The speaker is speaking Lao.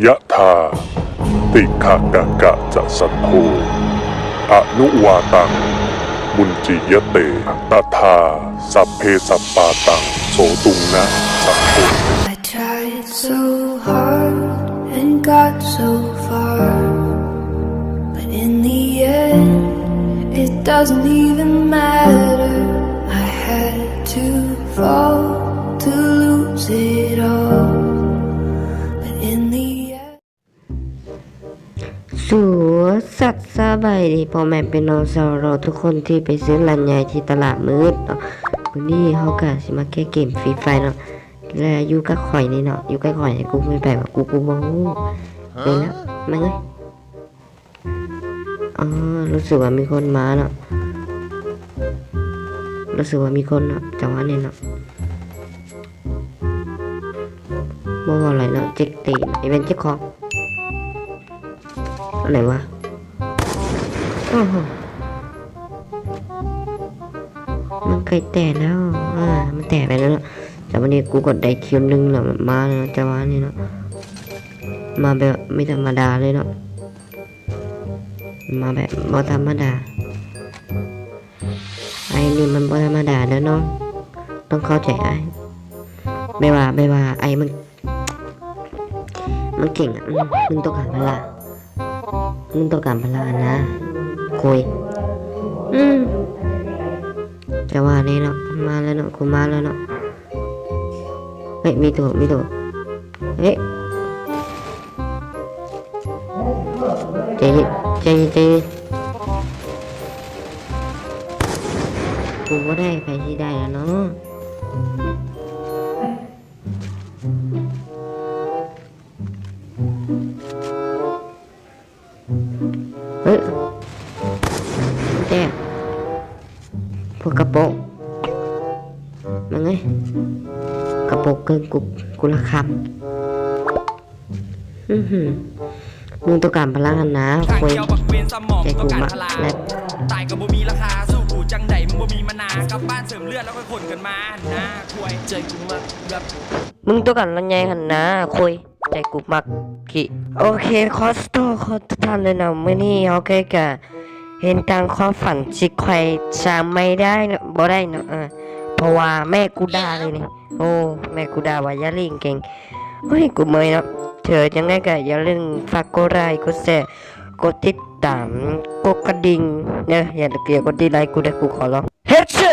ຍະຖາ ຕິຄະກະກະຈະສັนໂທ ອະນຸວາຕັງ ມຸນຈິຍະເຕ ຕະຖາ ສັບເພສັບປາຕັງ ໂສຕຸງນະ ສັກໂຄ I tried so hard and got so far, but in the end, it doesn't even matter. I had to fall to lose it all, but in the end ສວສັດສະບາຍດີພໍ່ແມ່ພີ່ນ້ອງຊາວລາວທຸກຄົນທີ່ໄປຊື້ຮ້ານໃຫຍ່ທີ່ຕະຫຼາດມືດເນາະ. ມື້ນີ້ເຮົາກະຊິມາແກ້ເກມຟຣີໄຟເນາະ ແລະຢູ່ກັບຂ້ອຍນີ້ເນາະ ຢູ່ກັບຂ້ອຍ ໃຫ້ກູເປັນໃຜວະ ກູ ກູບໍ່ຮູ້. ເປັນແລ້ວ ມາເລີຍ. ອໍ ຮູ້ສຶກວ່າມີຄົນມາເນາະ ຮູ້ສຶກວ່າມີຄົນເນາະ ຈັງຫວະນີ້ເນາະ. ບໍ່ເວົ້າຫຼາຍເນາະ ເຈັກຕີນ ອີເວັນເຈັກຂອງ ອັນໃດວະ? ໂອ້ໂຫ ມັນໃກ້ແຕກແລ້ວ ອ່າ ມັນແຕກໄປແລ້ວເນາະ. ແຕ່ວັນນີ້ກູກໍໄດ້ຄິວໜຶ່ງແລ້ວ ມາແລ້ວເນາະ ຈັງຫວະນີ້ເນາະ ມາແບບບໍ່ທຳມະດາເລີຍເນາະ ມາແບບບໍ່ທຳມະດາ. ອ້າຍນີ້ມັນບໍ່ທຳມະດາເດີນ້ອງ ຕ້ອງເຂົ້າໃຈອ້າຍ. ແບບວ່າ ແບບວ່າອ້າຍມັນ ມັນເກັ່ງອະ ອືມ ມຶງຕ້ອງການພາລາ ມຶງຕ້ອງການພາລານະ ໂຄຍ ອືມ ແຕ່ວ່ານີ້ເນາະ ມາແລ້ວເນາະ ກູມາແລ້ວເນາະ. ເຮີ້ຍ ມີໂຕ ມີໂຕ ເຮີ້ຍ ໃຈເຢັນ ໃຈເຢັນ ໃຈເຢັນ ກູບໍ່ໄດ້ ໃຜຊິໄດ້ລະເນາະ? ເອີ ແຕກ ພວກກະໂປະ ມາເລີຍ ກະໂປະເກິ່ງ ກູ ກູລະຄຳ. ອືຫື ມຶງຕ້ອງການພະລັງຫັ້ນນາ ໂຄຍ ໃຈກູມາແລ້ວ ຕາຍກໍບໍ່ມີລາຄາ ສູ້ກູຈັ່ງໃດ ມຶງບໍ່ມີມານາ ກັບບ້ານເສີມເລືອດ ແລ້ວຄ່ອຍຂົນກັນມານາ ໂຄຍ ໃຈກູມາແລ້ວ ມຶງຕ້ອງການລະໃຫຍ່ຫັ້ນນາ ໂຄຍ ໃຈກູມັກຂີ້. ໂອເຄ ຂໍໂທດ ຂໍໂທດທຸກທ່ານເດີເນາະ ມື້ນີ້ເຮົາກໍກະເຫັນຕາມຄວາມຝັນ ຊິຄ່ອຍສ້າງໃໝ່ໄດ້ເນາະ ບໍ່ໄດ້ເນາະ ເອີ ເພາະວ່າແມ່ກູດ່າເລີຍນີ້ ໂອ້ ແມ່ກູດ່າວ່າຢ່າຫຼິ້ນເກັ່ງ. ໂອ້ຍ ກູເມື່ອຍເນາະ ເຖິງຈັ່ງໃດກໍຢ່າລືມຝາກກົດໄລ ກົດແຊ ກົດຕິດຕາມ ກົດກະດິ່ງເດີ ຢ່າລືມກົດດິດໄລກູເດີ ກູຂໍຮ້ອງ. ເຮັດເຊີ